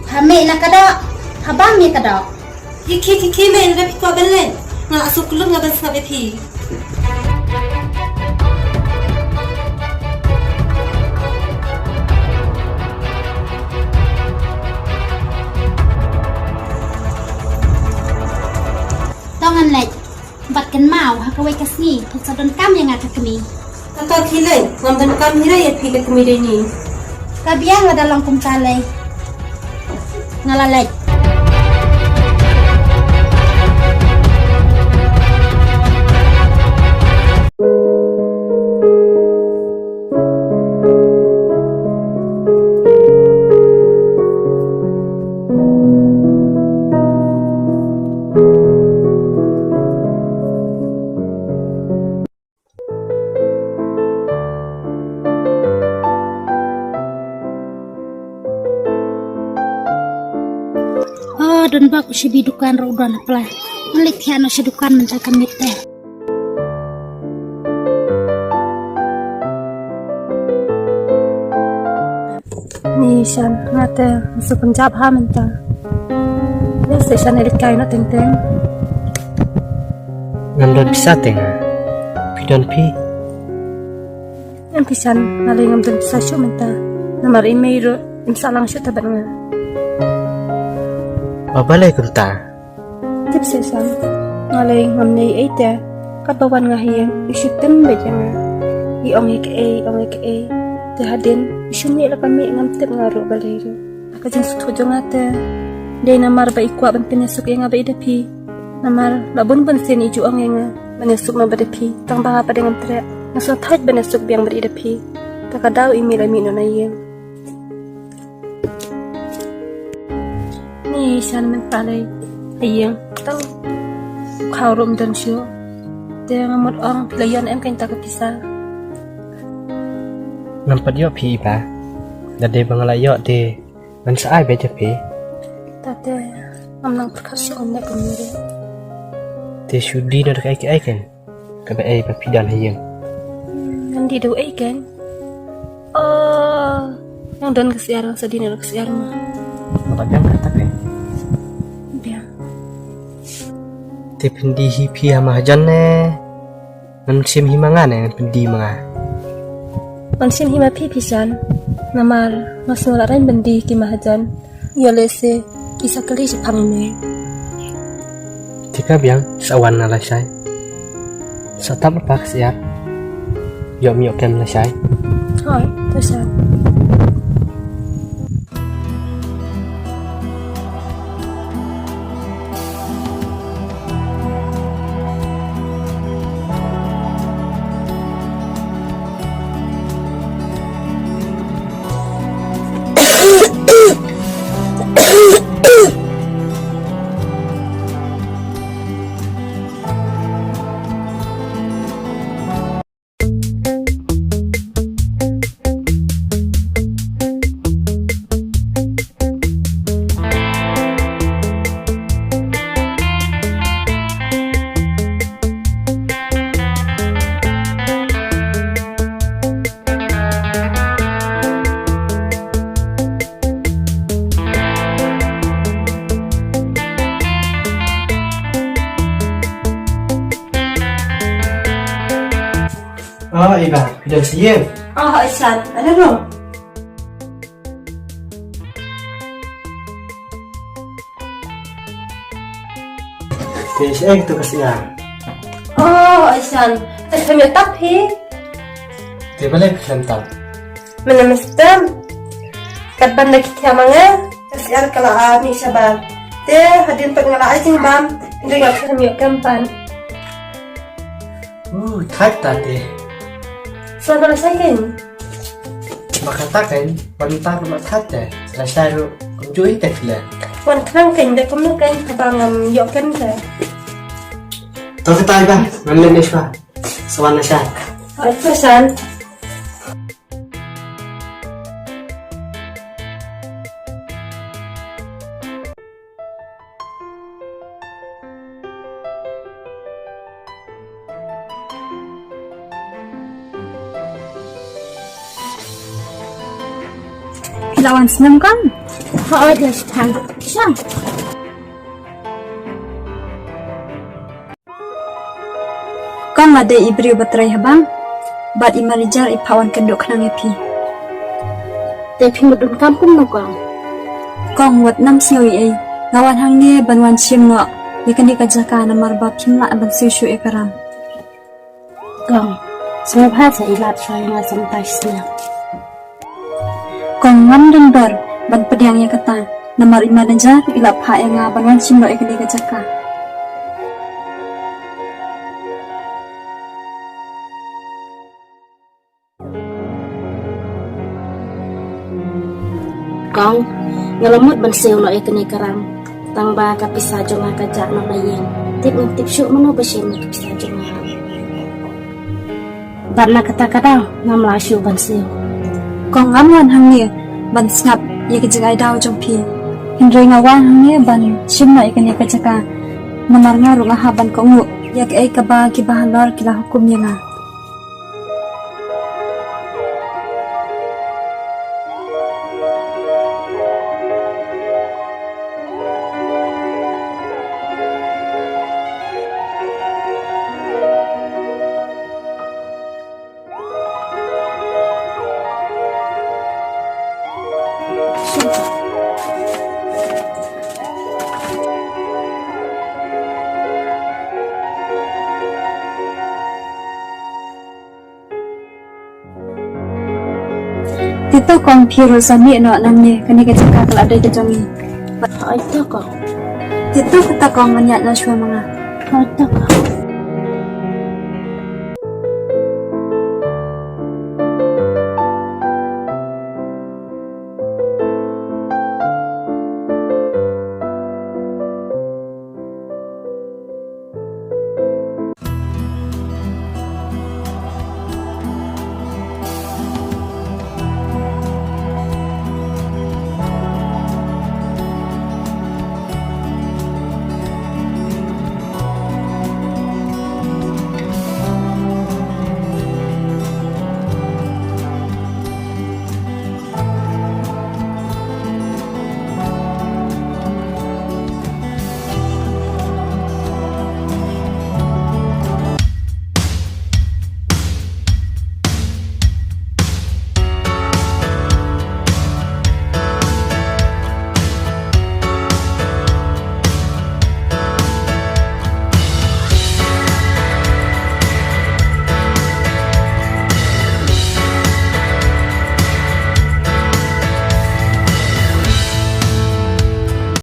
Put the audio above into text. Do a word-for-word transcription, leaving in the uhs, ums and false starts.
Ha mih na ka doh, ha bam ïa ka doh. Ki ki ki ki mei, na phi kwah ban leit? Nga la suk lut nga ban sngap ïa phi. To ngan leit. Bad kynmaw ha kawei ka sngi phin sa donkam ïa nga ka kmie. Kata phi leh, ngam donkam hi re ïa phi ka kmie dei ni. Ka biang lada long kumta lei. Nga la leit. Oh, don bak u shibi dukan ro don pla. Ngan leit thiah noh sha dukan mynta ka miet te. Ni shan, nga te, nga shu pynjap ha mynta. Ïa se shan, ïa leit kai noh teng teng. Ngam don pisa te nga. Phi don phi? Em phi shan, nga lei ngam don pisa shuh mynta. Namar i mei ruh im sah lang shuh te bad nga. Ba balei kumta? Tip shisha, nga lei ngam nang ei te. Katba wan nga ha ïing, i shu tim beit ïa nga. I ong ïa kaei, i ong ïa kaei. Te hadien i shu mih la ka mih, ngam tip nga ruh balei ruh. Ka jingsngewthuh jong nga te dei namar ba i kwah ban pynïasuk ïa nga bad i da phi. Namar la bun bun sien i ju ong ïa nga ban ïasuk noh bad i da phi. Tang ba nga pat de ngam treh. Nga sngewthait ban ïasuk biang bad i da phi. Te ka daw i mih la mih noh na ïing. Ni shan mynta lei ha ïing tang khaw ruh ym don shuh. Te nga mut ong phi la ïoh em kane ka pisa? Ngam pat ïoh phi i ba. Da dei ba nga la ïoh te ngan sa ai beit ïa phi. Tate ngam nang pyrkhat shuh ong ne kumne. Te shu dih noh da kaei kaei kan. Kaba ei ba phi don ha ïing. Ngan dih da u ei kan. Oh, ngan don ka syiar, ngan sa dih noh da ka syiar ma. Kaba biang kata kan. Biang. Te pyndih hi phi ha mahajan ne? Ngan shim hi ma nga ne ngan pyndih ma nga? Ngan shim hi ma phi phi shan. Namar nga sngew la rem ban dih ki mahajan. Ïa lehse ki sa kylli shaphang ïa me. Te ka biang, sa wan na lashai. Sa tap pat ka syiar. Ïoh me ïoh kem lashai. Hooid, to sha. Oh, Iba, phi don sha ïing? Oh, Isan, ada dong. Te shaei katu ka syiar? Oh, Isan, te khlem ïoh tap hi. Te balei khlem tap? Mynta mynstep katba da ki thiah ma nga, ka syiar ka la mih shabar. Te hadien pat nga la ai jingbam, hynrei nga khlem ïoh kem pat. Uh, thait ta te. Sa ba la shai kein. Ba kata kein, ban ta ruh ma thait te. Sa la shai ruh kumjuh hi te phi leh. Wan khnang kein, da kumno kein haba ngam ïoh kem te. To kata Iba, ngan leit ne shuwa. Sa wan na shai. Hooid, to shan. Phi la wan snem kan? Hooid, la shah than. Shah. Kong, nga dei i briew ba trei ha bank bad i manager i phah wan kynduh khnang ïa phi. Te phi mut donkam kumno, Kong? Kong, wat nang sngew ei ei. Nga wan hangne ban wan shim noh ïa kane ka jaka namar ba phim lah ban siew shuh ïa ka ram. Kong, sngewbha sa ïalap shuwa ïa nga sa mynta shisien. Kong, ngam don dor ban pdiang ïa kata namar i manager i la phah ïa nga ban wan shim noh ïa kane ka jaka. Kong, nga la mut ban siew noh ïa kane ka ram, tang ba ka pisa jong nga ka jah noh na ïing. Tip ngam tip shuh mano ba shim ïa ka pisa jong nga. Bad na kata ka daw ngam lah shuh ban siew. Kong, ngam wan hangne ban sngap ïa ka jingai daw jong phi, hynrei nga wan hangne ban shim noh ïa kane ka jaka namar nga ruh nga hap ban kohnguh ïa kaei kaba kiba halor ki la hukum ïa nga. Te to Kong, phi ruh sa mih noh nangne, kane ka jaka ka la dei ka jong ngi. Hooid to Kong. Te to kata Kong, ngan ïaid noh shuwa ma nga. Hooid to Kong.